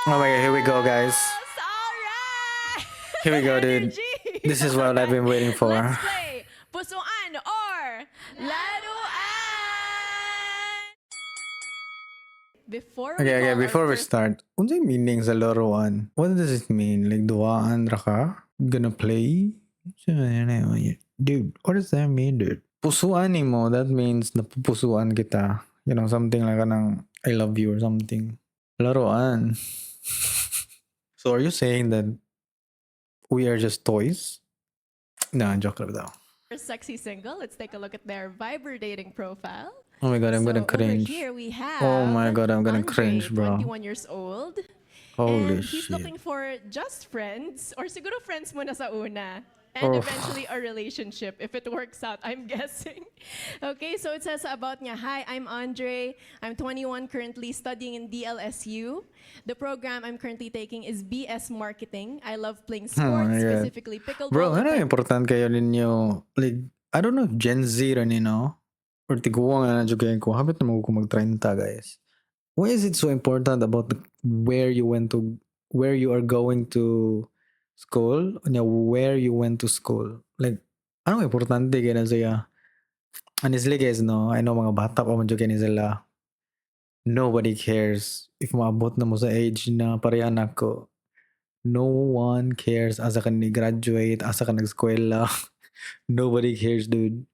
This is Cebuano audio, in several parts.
Oh my God, here we go, guys. All right! Here we go, dude. Energy. This is what I've been waiting for. Let's play Pusuan or Laruan! Before we Okay, call our before we first start, unsay meaning sa laruan? What does it mean? Like, duwaan ra ka? Gonna play? Dude, what does that mean, dude? Pusuan mo, that means napupusuan kita. Something like kanang "I love you" or something. Laruan. So are you saying that we are just toys? No, joke lang daw. Sexy single, let's take a look at their Viber dating profile. Oh my God, I'm So gonna over cringe. here we have Oh my God, I'm gonna Andre, cringe, bro. 21 years old. Holy And he's shit. Looking for just friends or siguro friends muna sa una. And Oh. eventually a relationship if it works out, I'm guessing. Okay, so it says about niya, "Hi, I'm Andre. I'm 21, currently studying in DLSU. The program I'm currently taking is BS Marketing. I love playing Oh my sports, God. Specifically pickleball Bro, and ano important kaayo ninyo? Like, I don't know if Gen Z ra ni, no? Or tiguang na na kaayo ko. Hapit na ko mag-30, guys. Why is it so important about where you went to, where you are going to school, unya where you went to school? Like, anong importante kaayo na siya? Honestly, guys, no? I know mga bata pa man jud kaayo ni sila. Nobody cares if maabot na mo sa age na pareha nako. No one cares asa ka ni-graduate, asa ka nag-eskwela. Nobody cares, dude.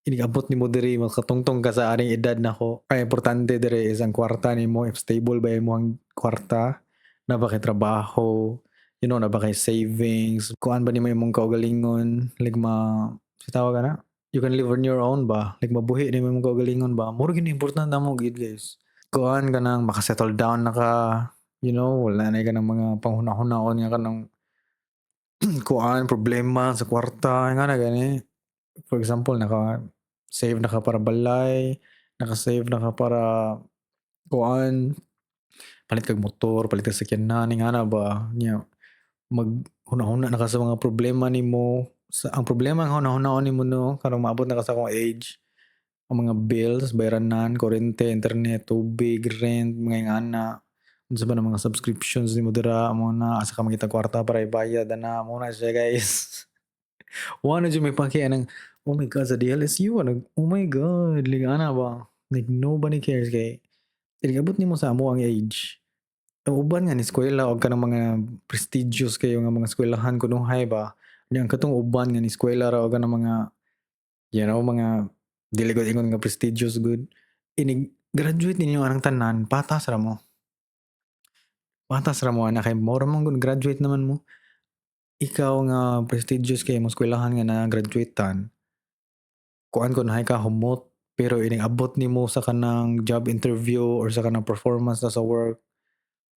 Inig-abot nimo diri, makatungtong ka sa aring edad nako. Ang importante diri is ang kwarta nimo, if stable ba imong kwarta, naa ba kay trabaho, naa ba kay savings, kuan ba nimo imong kaugalingon, like ma, sa tawag ana? You can live on your own ba? Like mabuhi nimo imong kaugalingon ba? Muro gyud importante namo gyud, guys. Kuan ka nang makasettle down na ka, wala na ka ng mga panghuna-hunaon nga kanang kuan problema sa kwarta nga na gani. For example, naka save na ka para balay, naka-save na ka para kuan palit kag motor, palit kag sakyanan, nga na ba nya maghuna-huna na ka sa mga problema nimo. Sa ang problema nga huna-hunaon nimo, no, karong maabot na ka sa akong age, ang mga bills, bayranan, kuryente, internet, tubig, rent, mga ingana. Unsa ba na mga subscriptions nimo dira mo na asa ka mangita kwarta para ibayad ana mo na siya, guys. Wa na jud may paki anang, "Oh my God, sa DLSU," ano, "Oh my God," like ana ba? Like nobody cares kay inig-abot nimo sa amo ang age. Ang uban nga ni eskwela og kanang mga prestigious kaayo nga mga eskwelahan kunuhay ba. Nya ang katong uban nga ni eskwela ra og kanang mga mga dili gud ingon nga prestigious gud. Inig graduate ninyo anang tanan, patas ra mo. Patas ra mo ana kay mao ra man gud, graduate naman mo. Ikaw nga prestigious kaayo imong eskwelahan nga na-graduatean, kuan kunahay ka humot, pero inig abot nimo sa kanang job interview or sa kanang performance na sa work,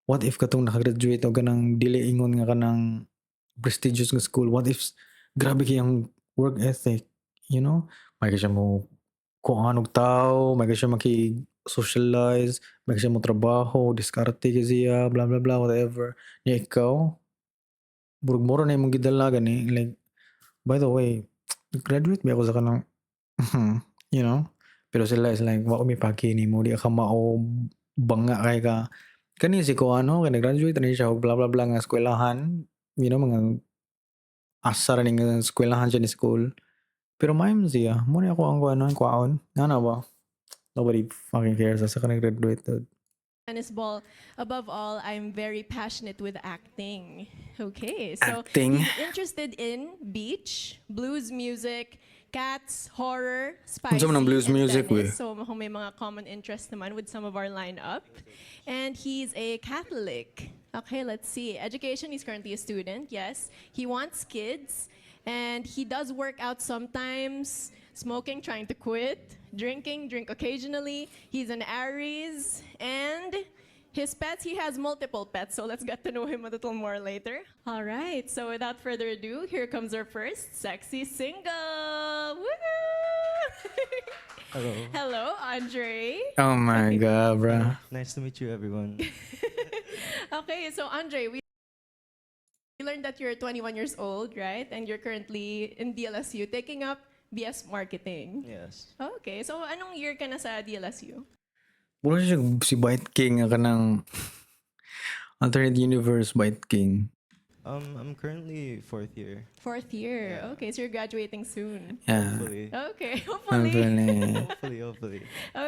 what if katong nakagraduate og kanang dili ingon nga kanang prestigious nga school, what if grabe kayong work ethic? May siya mo kuan og tao, may siya maki-socialize, may siya mo trabaho, diskarte kay siya, blah blah blah, whatever. Nya ikaw, murag mura na imong gidala gani, like, "By the way, graduate ba ako sa kanang," you know? Pero sila is like, wa ko may paki nimo, di ka mao, banga kay ka. Kani si kuan, no, kay nag-graduate na siya og blah blah blah nga eskwelahan, mga asa ra ni nga eskwelahan siya ni school. Pero maayo man siya, mao ni ako ang kuan kwaon, ngana ba? Nobody fucking cares asa ka nag-graduate, dude. Tennis ball. Above all, I'm very passionate with acting. Okay, so Acting? He's interested in beach, blues music, cats, horror, spicy, Unsa man ang blues and music, tennis. we? So mukhang may mga common interest naman with some of our lineup. And he's a Catholic. Okay, let's see. Education, he's currently a student, yes. He wants kids. And he does work out sometimes, smoking, trying to quit, drinking, drink occasionally. He's an Aries. And his pets, he has multiple pets, so let's get to know him a little more later. All right, so without further ado, here comes our first sexy single. Woo! Hello. Hello, Andre. Oh my God, bro. Nice to meet you, everyone. Okay, so Andre, we learned that you're 21 years old, right? And you're currently in DLSU taking up BS Marketing. Yes. Okay, so anong year ka na sa DLSU? Mura siya si White King nga kanang Alternate universe, White King. I'm currently fourth year. Fourth year. Yeah. Okay, so you're graduating soon. Yeah. Hopefully. Okay, hopefully. Hopefully. Hopefully, hopefully.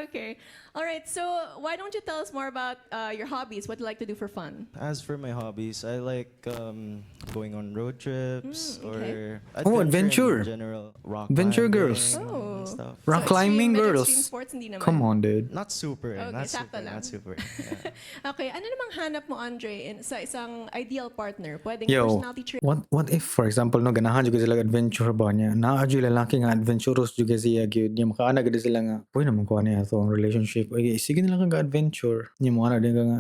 Okay. All right. So why don't you tell us more about your hobbies? What you like to do for fun? As for my hobbies, I like going on road trips or Oh, adventuring adventure. in general. Rock Adventure climbing girls. and Oh. stuff. Rock So climbing extreme, medyo girls. extreme sports, hindi naman. Come on, dude. Not super, Okay, not sakto super, lang. Not super. Yeah. Okay, ano namang hanap mo, Andre, sa isang ideal partner? Pwedeng Yo, personality trait, what if, for example, no, ganahan jud sila adventure ba niya? Naa jud lalaki nga adventurous jud siya gyud. Niya makaana gud sila nga, "Uy, naman ko niya to ang relationship. Ay, sige na lang kang adventure." Niya mo ana din ka nga,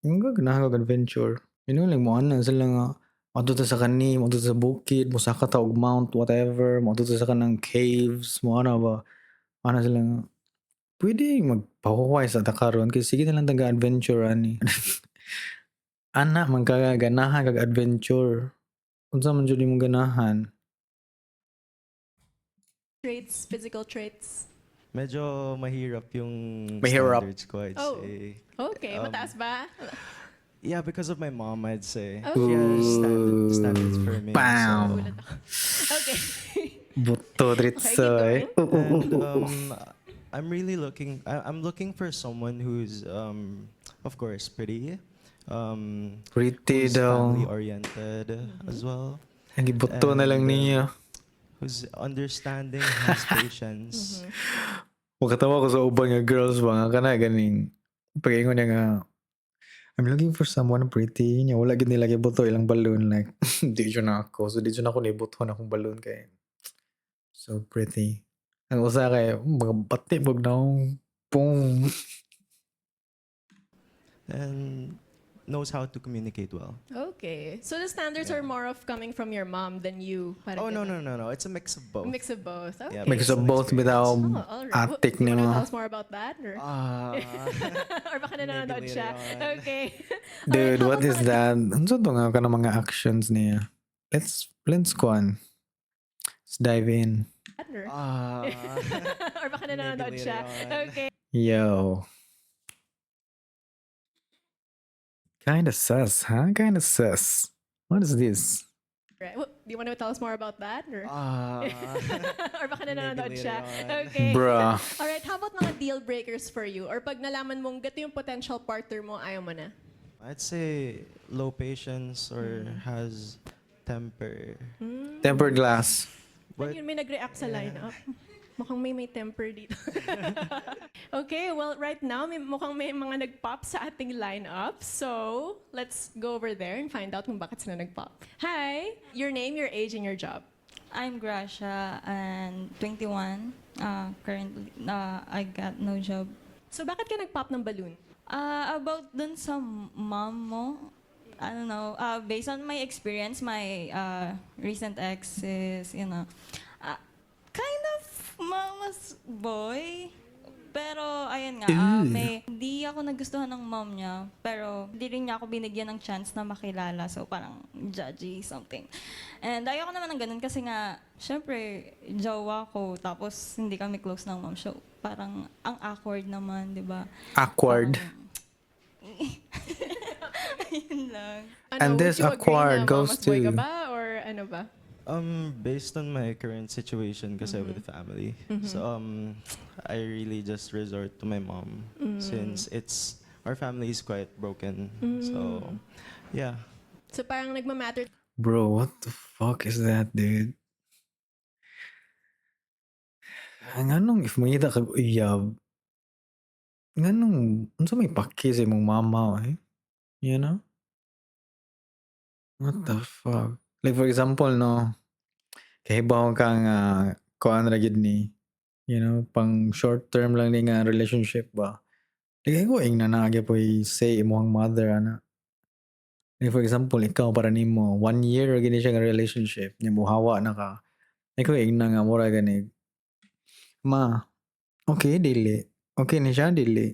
"Yung ga ganahan kag adventure." Like mo ana sila nga moadto ta sa kani, moadto ta sa bukid, mosaka ta og mount whatever, moadto ta sa kanang caves, mo ana ba? Ana sila nga, "Pwede magpahuway sa ta karon kay sige na lang taga adventure ani." Ana man ka nga ganahan kag adventure. Unsa man jud imong ganahan? Traits, physical traits. Medyo mahirap yung Mahirap. Standards ko, I'd Oh. say. Okay, mataas ba? Yeah, because of my mom, I'd say. Okay. She has standards for me. Bam. So. Gulat ako. Okay. Buto Okay, dritso keep eh. going. And Ooh. I'm really looking. I'm looking for someone who's, of course, pretty, Pretty who's daw. family oriented as well, Ang gibuto na lang and, niya. Who's understanding, has patience. Makatawa ko sa uban nga girls ba nga kana ganing pag-ingon niya nga, "I'm looking for someone pretty," niya wala gid nila gibuto ilang balloon, like di jud na ako, so di jud ako nibuto na akong balloon kay so pretty ang usa kay mga bati bug naong boom. And knows how to communicate well. Okay. So the standards are more of coming from your mom than you. Parang Oh, no, ganun. no. It's a mix of both. A mix of both. Okay. Yeah, Mix based of on both experience. bitaw. Oh, all right. Well, Atik do you wanna nimo. tell us more about that? Or, Ah, or baka nanonood maybe siya. later on. Okay. Dude, Alright, how what about is that? Unsa to nga kanang mga actions niya? Let's kuan. Let's dive in. Or, Ah, or baka maybe nanonood later siya. on. Okay. Yo. Kinda sus, huh? Kinda sus. What is this? Right. Well, do you want to tell us more about that? Or, Ah, or baka maybe nanonood later siya. on. Okay. Bruh. Alright, how about mga deal breakers for you? Or pag nalaman mong ganito yung potential partner mo, ayaw mo na? I'd say low patience or has temper. Tempered glass. But Ayun, may nag-react sa lineup. Mukhang may temper dito. Okay, well, right now, mukhang may mga nag-pop sa ating lineup. So, let's go over there and find out kung bakit sila nag-pop. Hi! Your name, your age, and your job. I'm Gracia and 21. Currently, I got no job. So, bakit ka nag-pop ng balloon? About dun sa mom mo, I don't know. Based on my experience, my recent ex is kind of mama's boy. Pero, ayun nga, Ew. Di ako nagustuhan ng mom niya. Pero, di rin niya ako binigyan ng chance na makilala. So, parang judgy something. And ayoko naman ng ganun kasi nga, syempre, jowa ko. Tapos, hindi kami close ng mom. So, parang ang awkward naman, di ba? Awkward. Ayun lang. Ano, And would this you agree awkward na goes mama's boy ka to- ba? Or ano ba? Based on my current situation kasi with the family. So I really just resort to my mom since it's our family is quite broken. So yeah. So, parang nagmamatter Bro, what the fuck is that, dude? Nganong if mangita kag uyab, nganong unsa may paki sa imong mama eh? You know? What the fuck? Like, for example, no, kahibaw ka nga kuan ra gyud ni, pang short term lang ni nga relationship ba. Like ko ingna na gyud say imong mother ana. Like, for example, ikaw, para nimo one year ra gini siya nga relationship, nya muhawa na ka. Ikaw ingna nga mura gani. "Ma, okay dili? Okay ni siya dili?"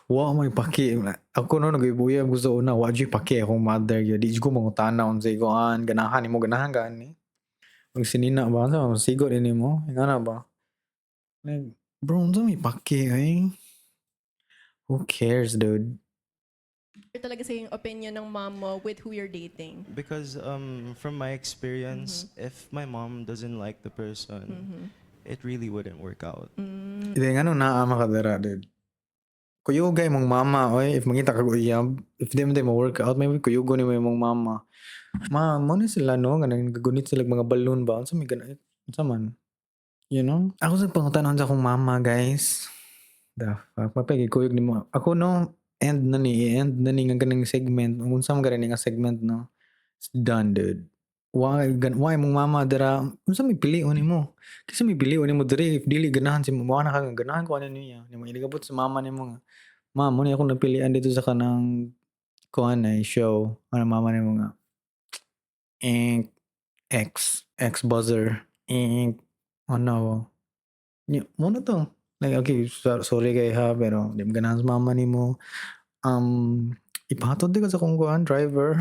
Wa may paki. Ako no, nag-uyab ko sa una, wa jud paki akong mother gyud. Di jud ko mangutana unsay kuan, ganahan nimo, ganahan ka ani. Pag sinina ba, unsa man sigo din nimo, ingana ba? Like, bro, unsa may paki ay? Who cares, dude? Talaga sa yung opinion ng mom mo with who you're dating? Because from my experience, if my mom doesn't like the person, it really wouldn't work out. Hindi nga nung naa ka dira, dude. Kuyuga imong mama, oy, if mangita ka uyab, if di mo mo work out, maybe kuyugo nimo imong mama. Ma, mo na sila no, nga nagagunit sila og mga balloon ba? Unsa may gana? Unsa man? You know? Ako sa pangutanon sa akong mama, guys. The fuck, mapay kuyog nimo. Ako no, end na ni, end na ni nga ganing segment. Kung unsa man gani nga segment no. It's done, dude. Why mong mama dira? Unsa may pilion nimo? Kasi may pilion nimo diri if dili ganahan si mo na ka nga ganahan ko ano niya. Nimo iligabot sa mama nimo nga. Ma, mo ni akong napilian dito sa kanang kuan ay show. Ano mama nimo nga. Eh, X, X buzzer. Eh, ano. Nya, mo na to. Like, okay, sorry kay ha, pero di mo ganahan sa mama nimo. Ipahatod di ka sa kong kuan, driver.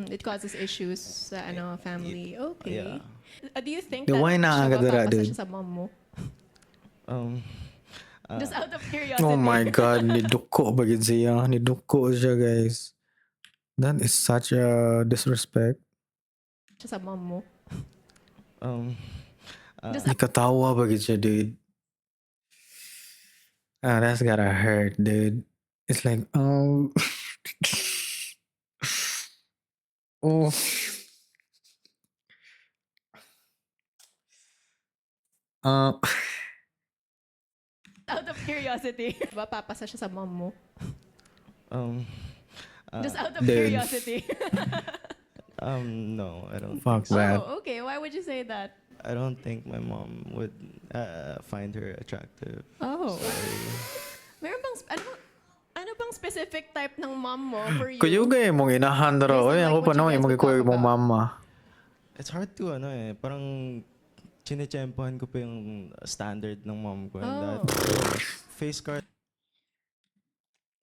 It causes issues sa ano family. Okay. Yeah. Do you think The that why naa siya ka ba dira, papasa dude? Siya sa mom mo? Just out of curiosity. Oh my God, niduko ba gid siya? Niduko siya, guys. That is such a disrespect. Siya sa mom mo. Just Nikatawa ba gid siya, dude? Ah, that's gotta hurt, dude. It's like, oh. Out of curiosity. Ba papasa siya sa mom mo? Just out of Dude. Curiosity. No, I don't Fuck think so. that. Oh, okay. Why would you say that? I don't think my mom would find her attractive. Oh. Sorry. Meron bang ano bang specific type ng mom mo for you? Kuyugay mong inahan dara. Based on, Oy, like, ako pa what you no, guys imong would gikuyog talk mong about. mama. It's hard to ano eh, parang chinechempohan ko pa yung standard ng mom ko and that face card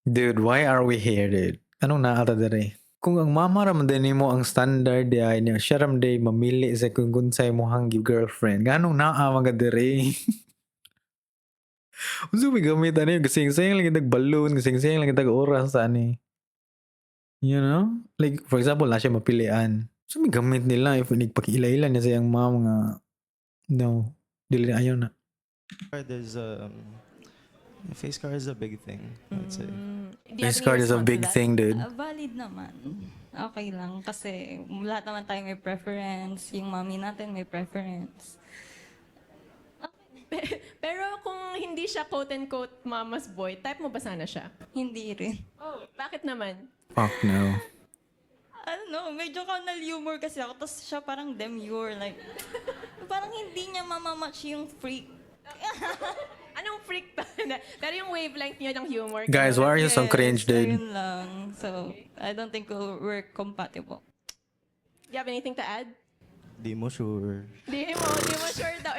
Dude, why are we here, dude? Anong naata dere? Kung ang mama ra man din nimo ang standard di ay niya, siya ra man day mamili sa kung unsay mohang girlfriend. Nganong naa man ka dere? Unsa may gamit ani kasing-sayang lang kitag balloon, kasing-sayang lang kitag oras ani. You know? Like for example, na siya mapilian. So may gamit nila if nagpakiila-ila niya sa iyang mom nga no, dili na ayaw na. is face card is a big thing, I'd say. Do you have Face any card is a response to big that? thing, dude. Ah, valid naman. Okay lang kasi lahat naman tayo may preference. Yung mommy natin may preference. Pero kung hindi siya quote-unquote mama's boy, type mo ba sana siya? Hindi rin. Oh, bakit naman? Fuck no. I don't know, medyo carnal humor kasi ako. Tapos siya parang demure. Like, parang hindi niya mamamatch yung freak. Anong freak ba? Pero yung wavelength niya ng humor. Guys, why are you so Yes, cringe, dude? ayun lang. So, I don't think we're compatible. Do you have anything to add? Di mo sure. Di mo sure daw.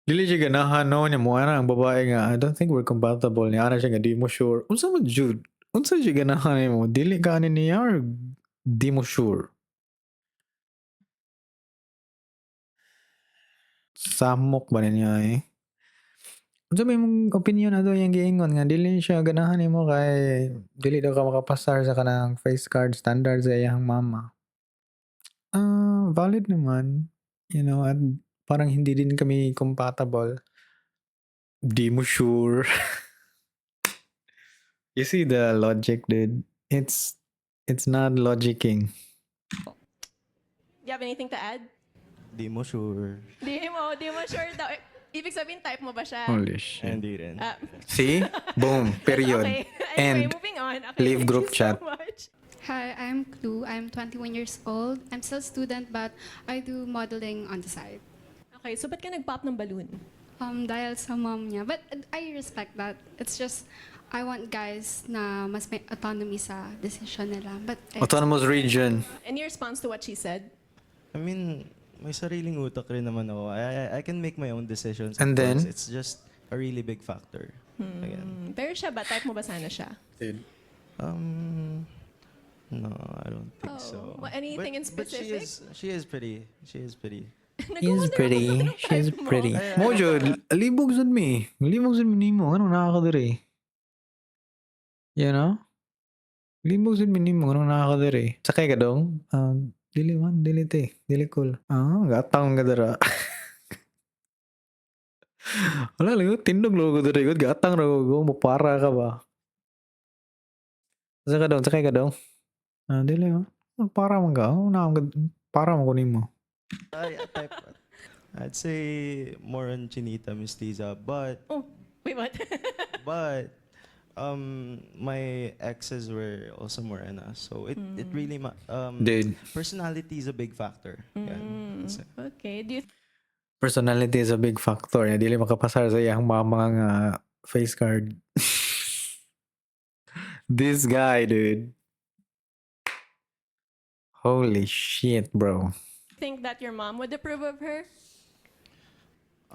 Dili siya ganahan no niya mo ana ang babae nga I don't think we're compatible niya ana siya nga di mo sure. Unsa man jud? Unsa siya ganahan nimo? Dili ka ani niya or di mo sure? Samok ba niya eh? Unsa may imong opinion ato iyang giingon nga dili siya ganahan nimo kay dili daw ka makapasar sa kanang face card standard sa iyang mama. Ah, valid naman. At parang hindi din kami compatible. Di mo sure. You see the logic, dude? It's not logicking. Do you have anything to add? Di mo sure. Di mo sure daw. Eh, ibig sabihin, type mo ba siya? Holy shit. Hindi rin. Ah, See? Boom. Period. Okay. Anyway, End. moving on. Okay, Leave thank group you chat. so much. Hi, I'm Clue. I'm 21 years old. I'm still a student, but I do modeling on the side. Okay, so ba't ka nag-pop ng balloon? Dahil sa mom niya. But I respect that. It's just, I want guys na mas may autonomy sa decision nila. But I Autonomous region. Any response to what she said? I mean, may sariling utak rin naman ako. I can make my own decisions, of And then? course. It's just a really big factor. Again. Pero siya ba? Type mo ba sana siya? Dude. No, I don't think so. Oh, well, anything in But she specific? is pretty. She is pretty. He's Nag-wonder ako pretty. kung anong She's type mo. pretty. Mao jud, libog jud mi. Libog jud mi nimo. Nganong naa ka diri? You know? Libog jud mi nimo. Nganong naa ka diri? Sakay ka dong? Ah, dili man, dili te. Dili cool. Ah, gatang ka dira. Wala lang, tindog lang ko diri. Gatang ra ko. Mupara ka ba? Sa ka dong? Sakay ka dong? Ah, dili man. Para man ka. Oh, naa ka. Para man ko nimo. I, type, I'd say more on chinita, mestiza, but Oh, wait, what? but my exes were also morena, so it really Dude. Personality is a big factor. Yeah, I'd say. Okay. Do you Personality is a big factor. Ya, dili makapasar sa iyang mama nga face card. This guy, dude. Holy shit, bro. Think that your mom would approve of her?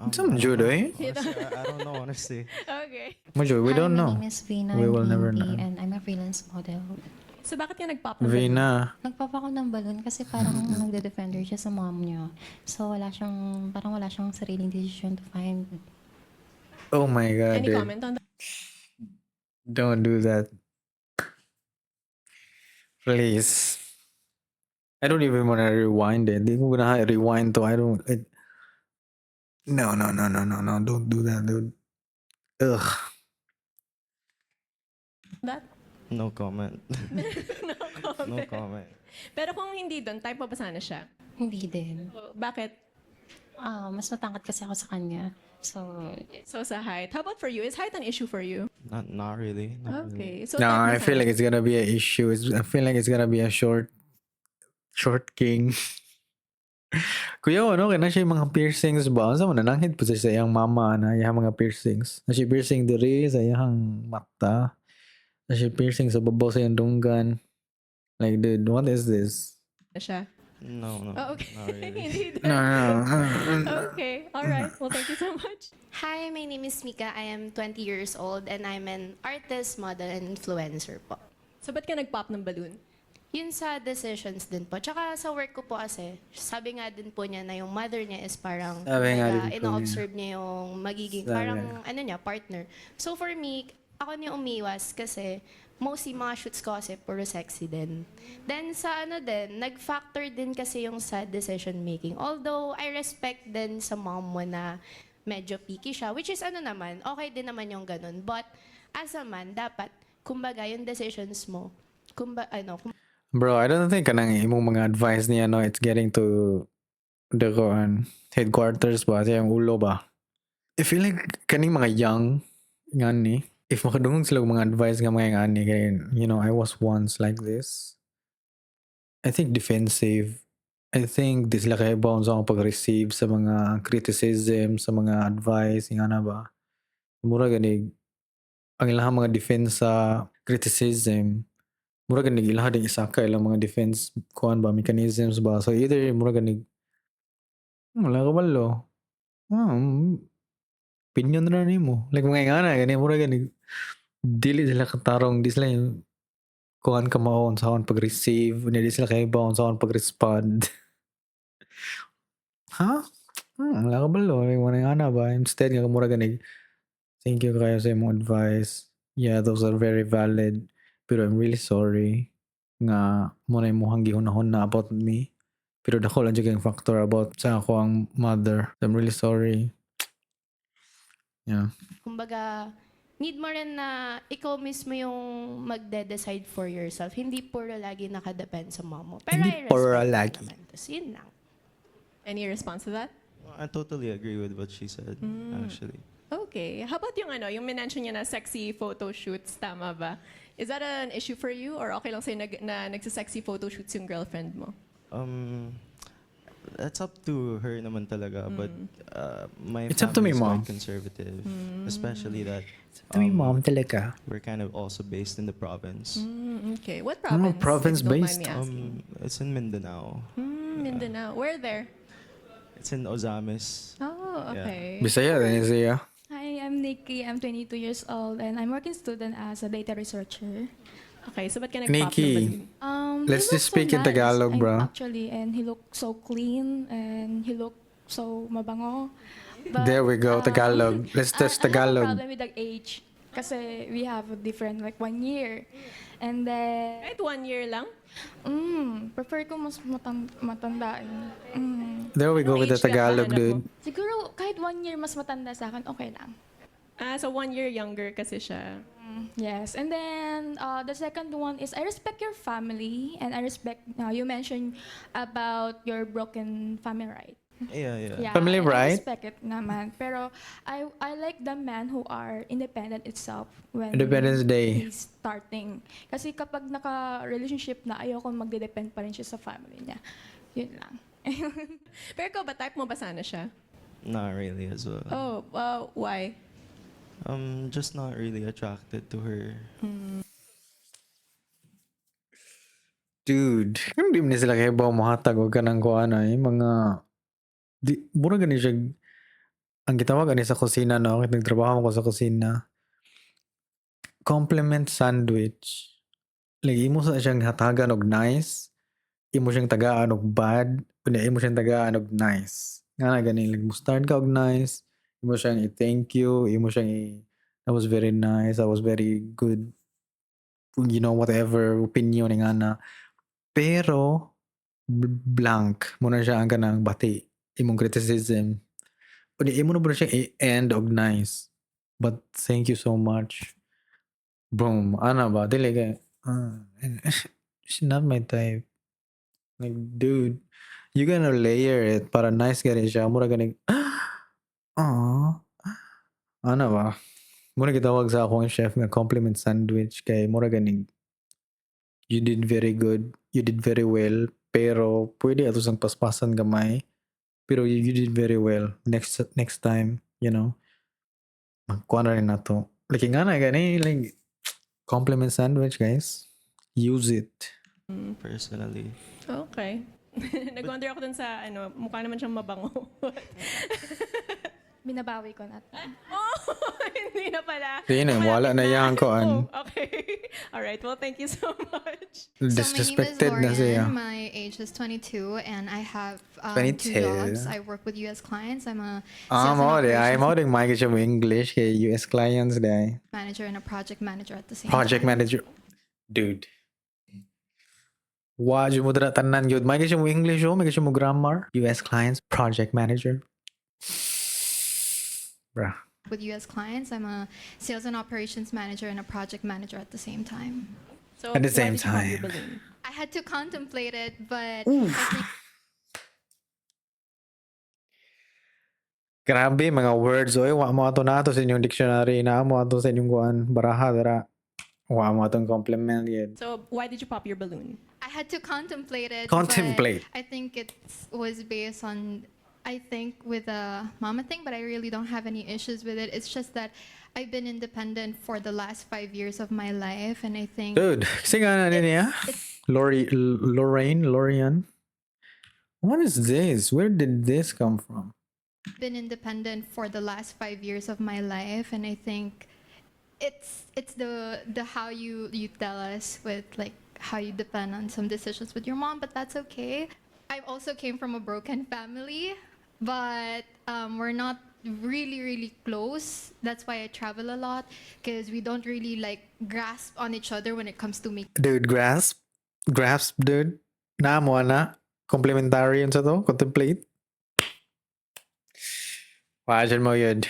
Some I don't judo, know. eh? Honestly, I don't know, honestly. Okay. Mojo, we Hi, don't my know. name is Vina. We I'm will never 20 know. and I'm a freelance model. So bakit ka nag-pop ng balloon? Vina. Nagpop ako ng balloon kasi parang nagde-defender siya sa mom niya. So wala siyang, parang wala siyang sariling decision to find. Oh my God, Any dude. Comment on that? Don't do that. Please. I don't even want to rewind it. Di ko ganahan rewind to. I don't. It, No. Don't do that, dude. Ugh. That? No comment. No comment. No comment. Pero kung hindi doon, type mo ba sana siya? Hindi din. Bakit? Ah, mas matangkad kasi ako sa kanya. So, So sa height. How about for you? Is height an issue for you? Not really. Not really. Okay. So No, type mo I feel sana like it's gonna be an issue. I feel like it's gonna be a short king. Kuya, ano, kaya na siya yung mga piercings ba? Unsa man, nananghid po siya sa iyang mama na iyang mga piercings. Na siya piercing diri sa iyang mata. Na siya piercing sa babaw sa iyang dunggan. Like, dude, what is this? Siya. No. Oh, okay. Not really. Hindi din. No. Okay. All right. Well, thank you so much. Hi, my name is Mika. I am 20 years old and I'm an artist, model, and influencer po. So ba't ka nag-pop ng balloon? Yun sa decisions din po. Tsaka sa work ko po kasi, sabi nga din po niya na yung mother niya is parang Sabi nga kumbaga, din po niya. ino-observe niya yung magiging Sabi. Parang ano niya, partner. So for me, ako na yung umiwas kasi mostly mga shoots ko kasi puro sexy din. Then sa ano din, nag-factor din kasi yung sa decision making. Although I respect din sa mom mo na medyo picky siya, which is ano naman, okay din naman yung ganun. But as a man, dapat, kumbaga, yung decisions mo, kumba, ano, Bro, I don't think kanang imong mga advice niya, no, it's getting to the kuan headquarters ba, sa iyang ulo ba. I feel like kaning mga young ngani, if makadungog sila og mga advice nga mga ngani kay I was once like this. I think defensive. I think di sila kahibaw sa akong pag-receive sa mga criticism, sa mga advice, nga na ba. Mura ganig ang ilang mga defense sa criticism, mura ganig ilaha din isaka ilang mga defense kuan ba, mechanisms ba. So either mura ganig wala ka balo, ah, opinion ra nimo, like mga ingana gani, mura ganig dili sila katarong, di sila yung kuan ka mao sa akong pag-receive, di sila kahibaw sa akong pag-respond, ha, wala ka balo, like mga ingana ba, instead nga mura ganig thank you kayo sa imong advice, yeah, those are very valid, pero I'm really sorry nga mao na imong gihunahuna about me, pero dako lang jud kayong factor about sa akoang mother. I'm really sorry, yeah. Kumbaga, need mo rin na ikaw mismo yung magde-decide for yourself. Hindi puro lagi nakadepend sa mom mo. Pero Hindi I respect puro din lagi. naman. Tas yun lang. Any response to that? I totally agree with what she said, actually. Okay. How about yung ano, yung minention niya na sexy photo shoots, tama ba? Is that an issue for you or okay lang sa'yo na nagsasexy photo shoots yung girlfriend mo? That's up to her naman talaga, but my It's up to me, family is mom. quite conservative, especially that It's up to me, mom talaga. We're kind of also based in the province. Okay. What Oh, province, province if you don't mind based. me asking? It's in Mindanao. Mindanao. Where there? It's in Ozamiz. Oh, Yeah. okay. Bisaya din siya. Hi, I'm Nikki. I'm 22 years old and I'm working student as a data researcher. Okay, so ba't ka nag-pop ng Nikki. balloon? He Let's looks just speak so in nice. Tagalog, bro. Actually, and he looked so clean and he looked So, mabango. But, There we go, Tagalog. Let's test I have a Tagalog. problem with the age. Kasi we have a different, like, one year. And then, Kahit one year lang? Prefer ko mas matanda eh. There we go Anong with the age gap ba Tagalog, hanap mo? dude. Siguro, kahit one year mas matanda sa akin, okay lang. Ah, so one year younger kasi siya. Yes. And then, the second one is, I respect your family and I respect, you mentioned about your broken family, right? Yeah. Yeah, Family, I right? respect it naman. Pero I like the man who are independent itself when Independence Day. he's starting. Kasi kapag naka-relationship na, ayoko magde-depend pa rin siya sa family niya. Yun lang. Pero ikaw ba, type mo ba sana siya? Not really as well. Oh, why? I'm just not really attracted to her. Dude, hindi man sila kay ba mohatag og kanang kuan ay mga di mura gani siya ang gitawag ani sa kusina, no, kahit nagtrabaho ko sa kusina, compliment sandwich. Like imo sa siyang hatagan og nice, imo siyang tagaan og bad, unya imo siyang tagaan og nice. Nga na gani, like mo start ka og nice, imo siyang i-thank you, imo siyang i "That was very nice, that was very good," whatever opinion nga na. Pero blank mo na siya ang kanang bati imong criticism. Unya imo na ba siya i-end og nice. "But thank you so much." Boom, ana ba dili kay she's not my type. Like, dude, you gonna layer it para nice gani siya. Mura gani, aww. Ana ba? Mura gitawag sa akong chef nga compliment sandwich kay mura gani you did very good, you did very well, pero pwede ato sang paspasan gamay. Pero you did very well. Next time, magkuha na rin nato. Like nga na gani, like compliment sandwich, guys. Use it. Personally. Okay. Nag-wonder ako dun sa, ano, mukha naman siyang mabango. Binabawi ko na. Oh, hindi na pala. Sige na, wala na yan koan. Oh, okay. All right. Well, thank you so much. So my name is Disrespected na siya. Lauren. My age is 22, and I have two 22. jobs. I work with U.S. clients. I'm a Ah, sales and mao di ay operations mao ding may siya mo English kay US clients di ay. manager and a project manager at the same Project time. Manager. Dude. Wa jud mo dira tanan gyud. May siya mo English oh, may siya mo grammar. US clients, project manager. Bruh. With U.S. clients, I'm a sales and operations manager and a project manager at the same time. So, At the why same did you pop your time. balloon? I had to contemplate it, but I think Grabe mga words oy, wa mo ato na ato sa inyong dictionary, na mo ato sa inyong kuan baraha dira. Wa mo atong compliment yun. So, why did you pop your balloon? I had to contemplate it. Contemplate. But I think it was based on, I think, with a mama thing, but I really don't have any issues with it. It's just that I've been independent for the last 5 years of my life, and I think Dude, kasi nga na niya. Lori, Lorraine, Lorian. What is this? Where did this come from? Been independent for the last 5 years of my life, and I think it's the how you tell us with, like, how you depend on some decisions with your mom, but that's okay. I also came from a broken family, but we're not really, really close. That's why I travel a lot, because we don't really, like, grasp on each other when it comes to making Dude, grasp. Grasp, dude. Na mo na. Complementary yun sa to. Contemplate. Wa mo yun.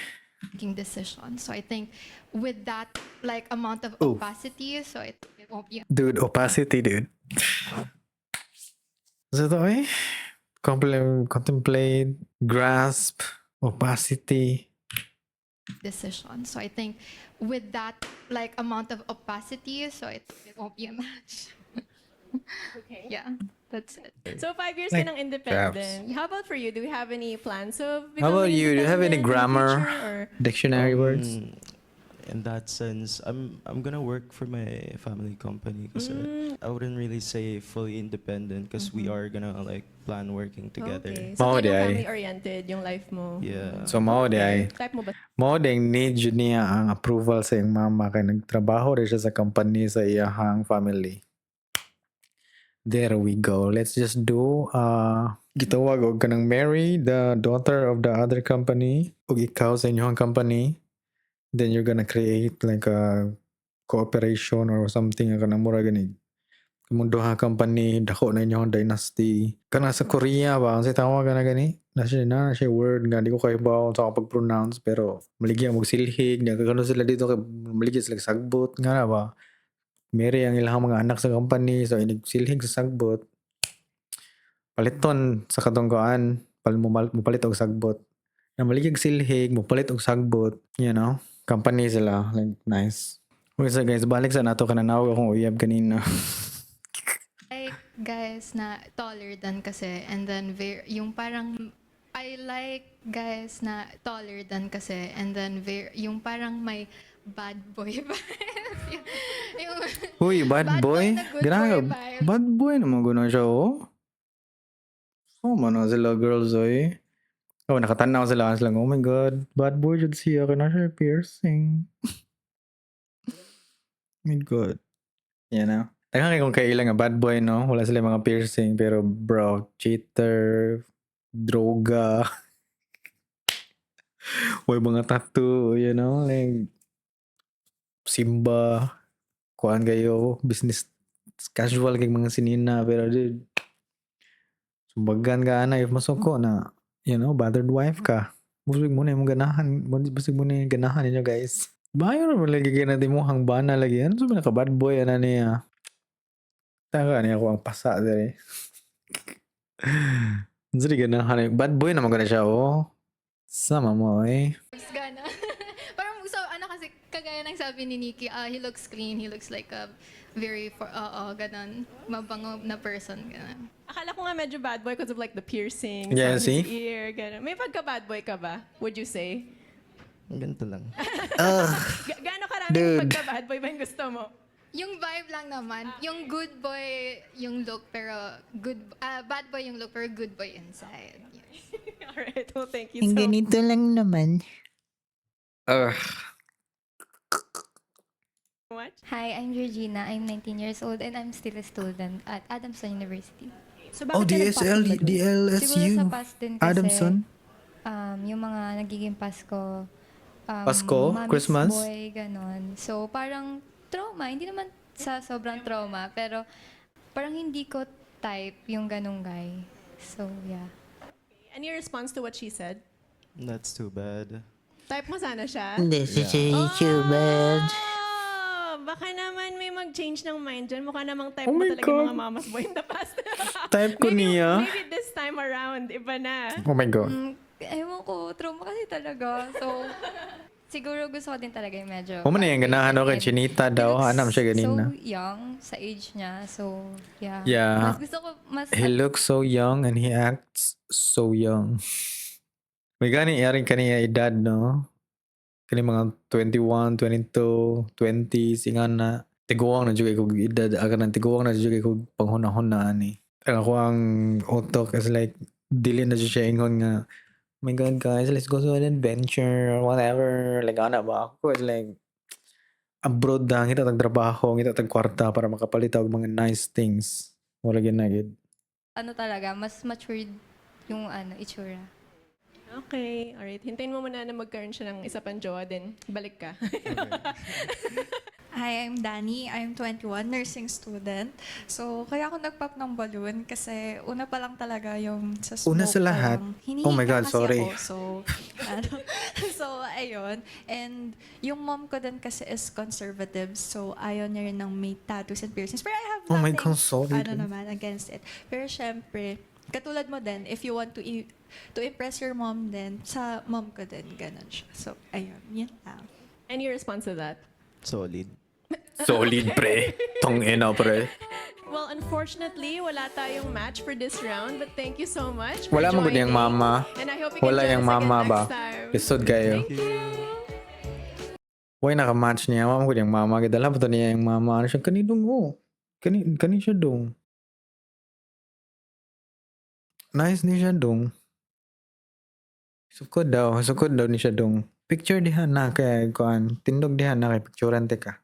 Decisions. So I think with that, like, amount of Oof. Opacity, so it won't be Dude, opacity, dude. Sa to eh? Contemplate, grasp, opacity. Decision. So I think with that, like, amount of opacity, so it won't be a match. Okay. Yeah, that's it. So, 5 years Like, ka ng independent. How about for you? Do we have any plans of How about becoming you? Do you have any independent in the grammar, future, or? Dictionary words? In that sense, I'm gonna work for my family company because I wouldn't really say fully independent because we are gonna, like, plan working together. Okay. So, Mao kind di of ay. family-oriented yung life mo. Yeah. So mao di ay. Type mo ba? Mao ding need jud niya ang approval sa iyang mama kay nagtrabaho rin siya sa company sa iyahang family. There we go. Let's just do gitawag og kanang marry the daughter of the other company ug ikaw sa inyong company. Then you're gonna create like a cooperation or something nga kanang mura gani. Kamong duha company dako na inyong dynasty. Kana sa Korea ba, unsay tawag na gani? Na siya word nga di ko kahibaw sa akong pag-pronounce, pero maligya mo silhig nya kano sila dito kay maligya sila sagbot nga na ba. Marry ang ilang mga anak sa company, so inig silhig sa sagbot, paliton sa katong kuan pal mo mopalit og sagbot na maligyag silhig, mopalit og sagbot, company sila, like, nice. Okay, so guys, balik sa nato kanang nawag akong uyab kanina. Like guys na taller than kasi and then very, yung parang I like guys na taller than kasi and then very, yung parang may bad boy vibes. Yung Uy, bad boy. Na good Ganahan boy ka vibes. Bad boy naman guna siya, oh. Oh, man sila girls, oy. Oh, nakatanaw sila sila, "Oh my God, bad boy jud siya kay na siya piercing." My God. Daghan kay kung kaila nga bad boy, no? Wala sila mga piercing, pero bro, cheater, droga, way mga tattoo, like simba, kuan kayo, business casual kay mga sinina, pero dude, sumbagan ka ana if masuko na, battered wife ka. Busog mo na yung ganahan, busog mo na yung ganahan ninyo, guys. Bayo ra lagi kay natin mo hang bana lagi. Ano sa naka bad boy ana niya? Taka niya ako ang pasa diri. Unsa di ganahan? Bad boy naman gana siya, oh. Sama mo eh. Gana. Parang so ano kasi, kagaya ng sabi ni Nikki, ah, he looks clean, he looks like a very for oo, ganon, mabango na person, ganon. Akala ko nga medyo bad boy because of like the piercings Yeah, on see? his ear. Ganun. May pagka bad boy ka ba? Would you say? Ganito lang. Ugh. Gaano karami Dude. pagka bad boy ba yung gusto mo? Yung vibe lang naman, yung good boy yung look pero good ah, bad boy yung look pero good boy inside. Yes. Alright, well, thank you so Ganito lang naman. Ugh. Much. Hi, I'm Georgina. I'm 19 years old and I'm still a student at Adamson University. So Oh, bakit ka DSL, nag-pop ng balloon? DLSU. Siguro sa past din kasi, Adamson. Yung mga nagiging Pasko, Pasko? mommy's Christmas? boy, ganon. So parang trauma, hindi naman sa sobrang trauma, pero parang hindi ko type yung ganong guy. So yeah. Any response to what she said? That's too bad. Type mo sana siya? This is too bad. Oh, baka naman may mag-change ng mind dyan. Mukha namang type Oh mo my talaga yung God. mga mama's boy in the past. Type ko niya. Maybe this time around, iba na. Oh my God. Ewan ko, trauma kasi talaga. So, siguro gusto ko din talaga yung medyo Mo man na yung ganahan ako kay and Chinita he daw. looks Anam siya ganina. so young sa age niya. So, yeah. Yeah. Mas gusto ko, mas He looks so young and he acts so young. May gani yaring kaniya edad, no? Kani mga 21, 22, 20s, ingan na. Tiguang na jud kay kog edad. Aga nang tiguang na jud kay kog panghuna-huna ani. Ang ako ang utok is like, dili na jud siya ingon nga, "Oh my God, guys, let's go to an adventure," or whatever. Like, ana ba? Ako is like, abroad na, ngita tag trabaho, ngita tag kwarta para makapalit og mga nice things. Wala gyud na gyud. Ano talaga, mas matured yung ano, itsura. Okay, alright. Hintayin mo muna na magkaroon siya ng isa pang jowa din. Balik ka. Hi, I'm Danny. I'm 21, nursing student. So, kaya ako nag-pop ng balloon kasi una pa lang talaga yung sa smoke Una sa pa lahat, lang. oh my Hinihika God, kasi sorry. ako. So, ano, so, ayun. And yung mom ko din kasi is conservative. So, ayaw niya rin ng may tattoos and piercings. Pero I have Oh my nothing, God, sorry. ano naman, against it. Pero syempre, katulad mo din, if you want to impress your mom din, sa mom ko din, ganun siya. So, ayun, yun lang. Any response to that? Solid. Solid, pre. Tong ina, pre. Well, unfortunately, wala tayong match for this round, but thank you so much for Wala mo gud joining. yung mama. And I hope you can Wala join yung us again mama ba? next time. Lisod kayo. Thank you. Why naka-match niya? Mama ko yung mama. Gidala pa to niya yung mama. Ano siya? Kani dong, oh. Kani, kani siya dong. Nice ni siya dong. Sukod daw. Sukod daw ni siya dong. Picture diha na kay kuan. Tindog diha na kay picturean te ka.